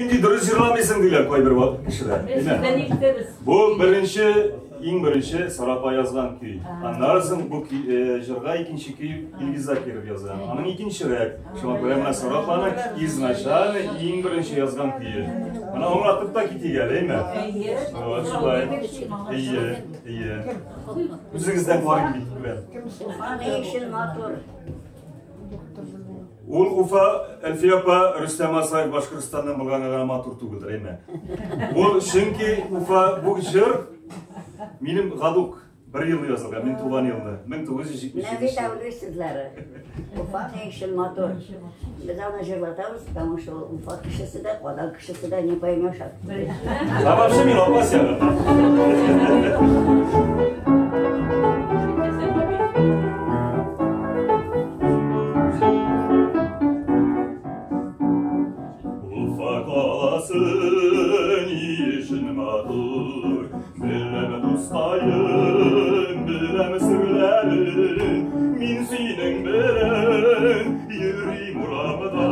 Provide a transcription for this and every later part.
Инде дөрес җырламыйсың диләр кайбер кешеләр. Без сездән ишетәбез. Бу беренче, иң беренче Сарапа язган көй. Аннары соң бу көй, җырга икенче көй Илгиз Закиров язган. Аның икенчерәк. Шуңа күрә менә Сарапаның изначально иң беренче язган көе. Менә аңлатып та китик әле, әйме? Әйе. Вот шулай. Әйе, әйе. Үзегездән карыйм бит күрәм. Уфа ни өчен матур? Ул Уфа, Әлфия апа, Рөстәм Асаев Башкортстаннан булганга гына матур түгелдер, әйме? Ул чөнки Уфа бу җыр минем гадук бер ел язылган, мин туган елны, 1977. Нәби Дәүли сүзләре. Уфа ни өчен матур? Без аны җырлатабыз, потому что ул Уфа кешесе дә, Казан кешесе дә не поймешь. А вообще мин апас ягы. Уфа каласы ни өчен матур? Беләм, дускаем, беләм серләрен. Мин синең белән йөрим урамда,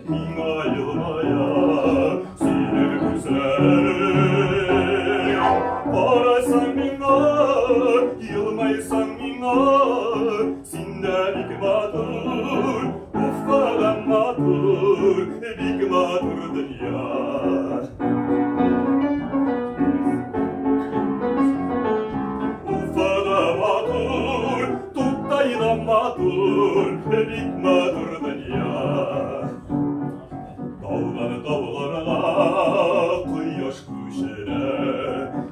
миңа елмая синең күзләрең. Карасаң миңа, елмайсаң миңа, син дә бик матур, Уфа да матур, бик матур дөнья. Уфа да матур, Туктай да матур, бик матур дөнья. Таудан тауларга кояш күчерә,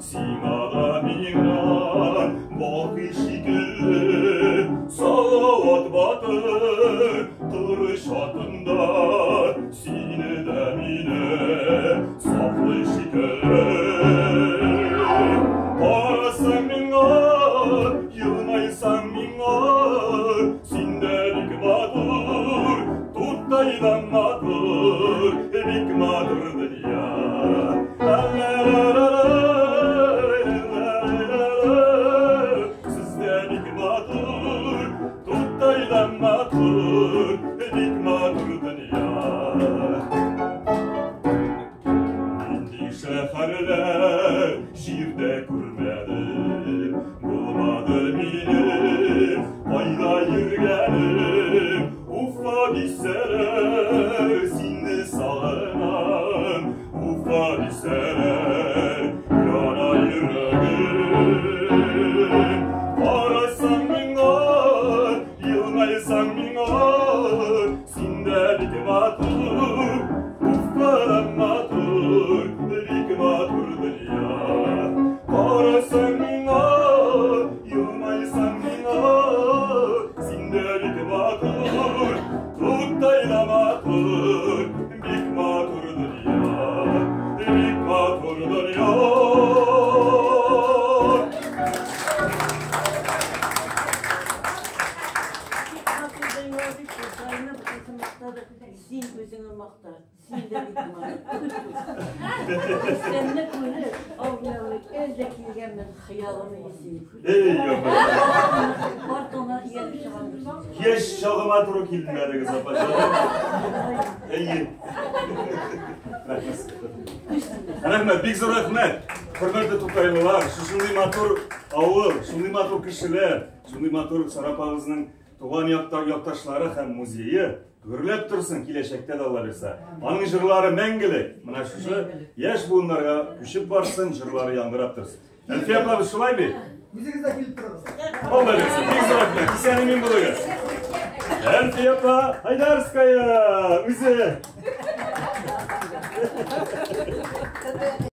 сиңа да миңа бакый шикелле. Салават батыр тырыш атында сине дә мине саклый шикелле. Карасаң миңа, елмайсаң миңа, син дә бик матур, Туктай да матур, бик матур дөнья. Сез дә бик матур, Туктай да матур, бик матур дөнья. Нинди шәһәрләр җирдә күрмәдем, булмады минем кайда йөргәнем. Уфа бисәләр, сине сагынам, Уфа бисәләр, яна йөрәгем. Карасаң миңа, елмайсаң миңа, син дә бик матур, Уфа да матур, бик матур дөнья. Карасаң миңа, елмайсаң миңа, син дә бик матур, Туктай да матур, бик матур дөнья, бик матур дөнья. Син үзеңне макта, син дә бик матур. Сәнне күреп, аулавы әлдә килгәнмен, хыялым исем. Эй, апа. Артыңнан ияреп чыгам. Яшь чагыма туры килдем әлегез, апа. Әйе. Рәхмәт. Рәхмәт, бик зур рәхмәт. Хөрмәтле тукайлылар, шушындый матур авыл, шундый матур кешеләр, шундый матур Сарапабызның туган якта якташлары һәм музее гөрләп торсын киләчәктә дә Алла бирсә. Аның җырлары мәңгелек. Менә шушы яшь буыннарга күчеп барсын, җырлары яңгырап торсын. Әлфия апабыз шулай бит? Үзегез дә килеп торыгыз. Алла бирсен. Бик зур рәхмәт. Исән имин булыгыз. Әлфия апа Айдарская үзе.